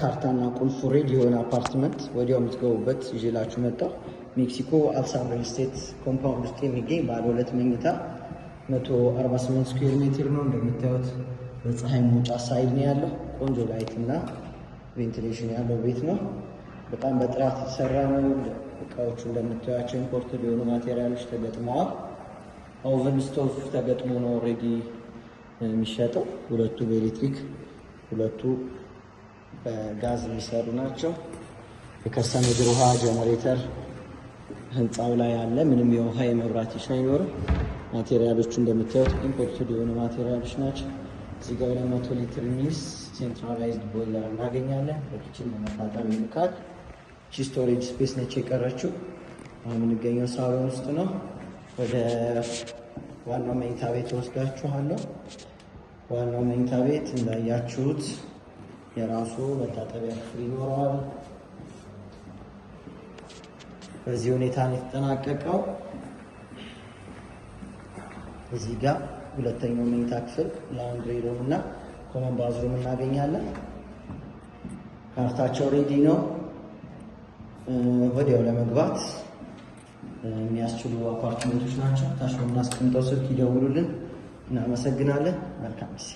ካርታና ቁልፉ ready የሆነ አፓርትመንት ወዲያው የምትገቡበት ይዤላችሁ መጣሁ። ሜክሲኮ አልሳም ሪል ስቴት compound ውስጥ የሚገኝ ባለ ሁለት መኝታ 148 square meter ነው። እንደምታዩት በፀሐይ መውጫ side ነው ያለው። ቆንጆ light እና ventilation ያለው ቤት ነው። በጣም በጥራት የተሰራ ነው። እቃዎቹ እንደምታዩቸው imported የሆኑ material ኦች ተገጥመዋል። Oven stove ተገጥሞ ነው already የሚሸጠው። ሁለቱ በኤሌክትሪክ፣ ሁለቱ በጋዝ የሚሰሩ ናቸው። የከርሰ ምድር ውሃ፣ ጀነሬተር ህንፃው ላይ አለ። ምንም የውሃ የመብራት issue አይኖርም። Material ኦቹ እንደምታዩት imported የሆኑ material ኦች ናቸው። እዚህ ጋር 200 ሊትር የሚይዝ centralized boiler እናገኛለን። በ kitchen ለመታጠብ ይልካል። ቺ storage space ነች የቀረችው። አሁን የምንገኘው ሳሎን ውስጥ ነው። ወደ ዋናው መኝታ ቤት ወስዳችኋለሁ። ዋናው መኝታ ቤት እንዳያችሁት የራሱ መታጠቢያ ክፍል ይኖረዋል። በዚህ ሁኔታ ነው የተጠናቀቀው። እዚህ ጋር ሁለተኛው መኝታ ክፍል፣ laundry room እና common bathroom እናገኛለን። ካርታቸው ready ነው። ወዲያው ለመግባት የሚያስችሉ አፓርትመንቶች ናቸው። ታች በምናስቀምጠው ስልክ ይደውሉልን። እናመሰግናለን። መልካም ጊዜ።